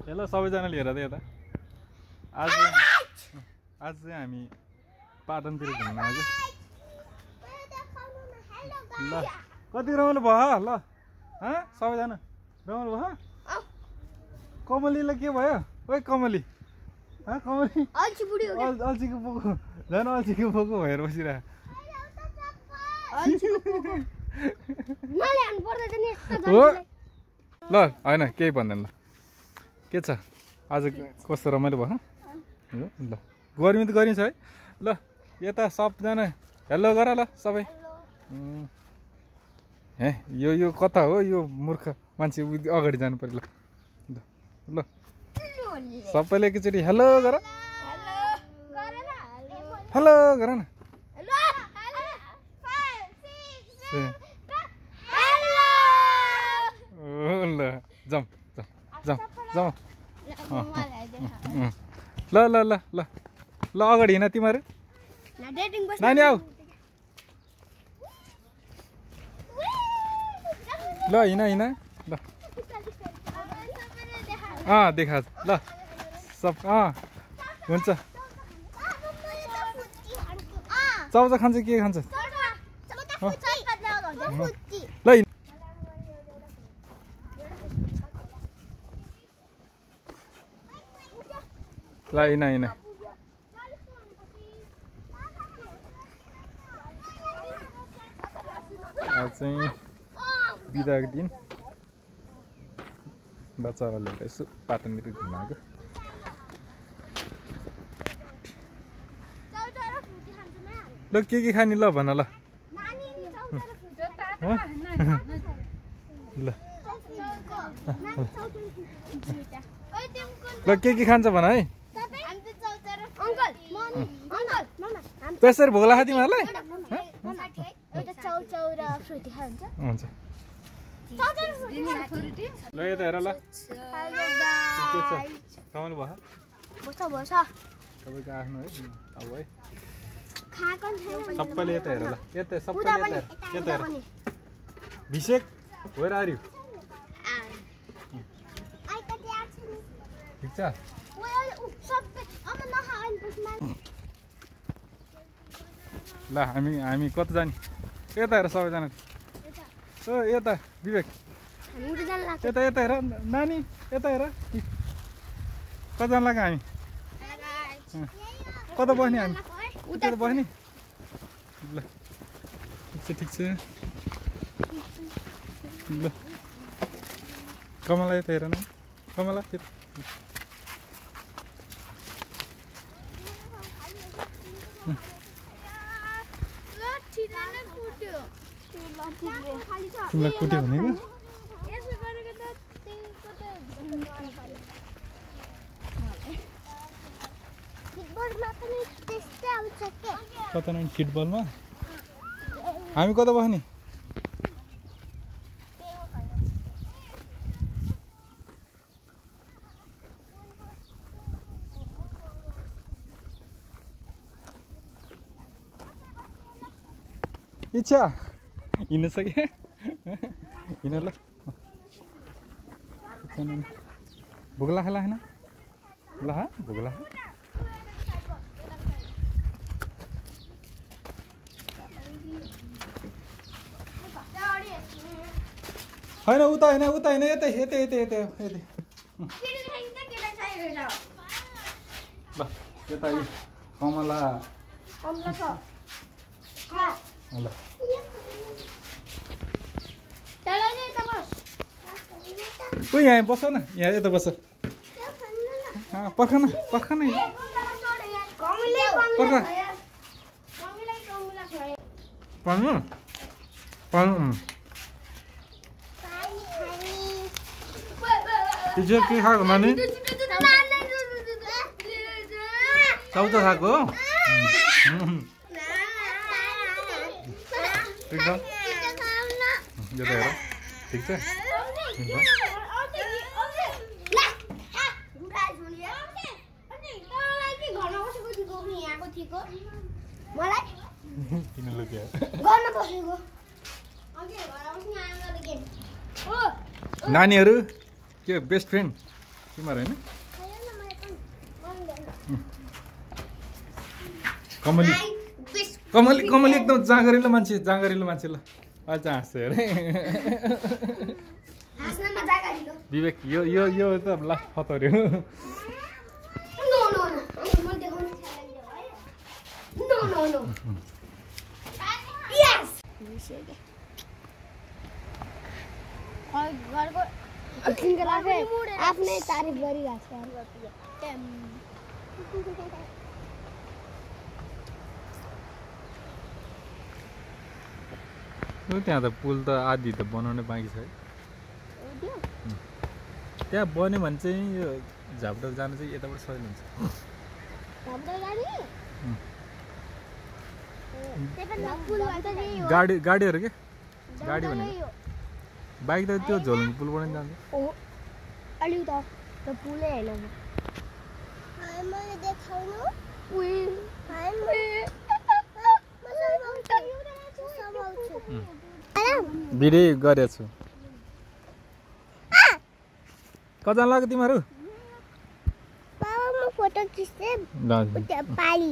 hello सबैजनाले हेर त यता आज चाहिँ हामी पाटनतिर घुम्न आएको ल कति रमाइलो भयो ल सबैजना रमाइलो भयो कमलीलाई के भयो ओइ कमली कमली अल्छीको पोको झन् अल्छीको पोको भएर बसिरह ल होइन केही भन्दैन ल के छ आज कस्तो रमाइलो भयो ल गर्मी त गरिन्छ है ल यता सबजना हेलो गर ल सबै हे यो कता हो यो मूर्ख मान्छे अगाडि जानु पर्यो ल ल सबैले एकचोटि हेलो गर हेलो गर न ल जाउँ जाउँ जाउँ ल ल ल ल ल अगाडि हिँड तिमीहरू नानी आऊ ल हिँड हिँड ल देखा ल सब हुन्छ चाउचा खान्छ के खान्छ ल ल हिँड हिँड आज चाहिँ बिदाको दिन बच्चालाई लिएर यसो पाटनतिर घुम्न आएको ल के खाने ल भन ल ल ल के खान्छ भन है त्यसरी भोक लाग्छ तिमीहरूलाई हुन्छ ल यता हेर ल रमाइलो भयो तपाईँको आफ्नो है अब है सबैले यता हेर ल यता सबैले यता हेर भिषेक वेयर आर यु ठिक छ ल हामी कता जाने यता हेर सबैजना ओ यता विवेक यता हेर नानी यता हेर कता जानु लाग्यो हामी कता बस्ने हामी उता बस्ने ल ठिक छ ल कमला यता हेर न कमला तिमीलाई कुट्यो भनेको कता न फुटबलमा हामी कता बस्ने इच्छा हिँड्न सके हिँड ल भोक लाग्छ होइन ल भोक लाग्छ होइन उता होइन यतै ल यता कमला ल ऊ यहाँ बस न यहाँ यता बस पर्ख न पर्खनु हिजो के खाएको नानी चाउचा खाएको ठिक छ यो त हेर ठिक छ नानीहरू के बेस्ट फ्रेन्ड तिम्रो हैन कमली कमली कमली एकदम जाँगरिलो मान्छे ल अझ हाँस्छ अरे विवेक यो त ला फतर्यो आफ्नै तारिफ गरिरहेको त्यहाँ त पुल त आधी त बनाउनै बाँकी छ है त्यहाँ बन्यो भने चाहिँ यो झापडा जानु चाहिँ यताबाट सजिलो हुन्छ गाडीहरू के गाडी भनेको बाइक त त्यो झोलुङ पुलबाट नि जान्छ अलिक त पुलै होइन भिडियो गरेको छु कता लाग्यो तिमीहरू फोटो खिच्दै पानी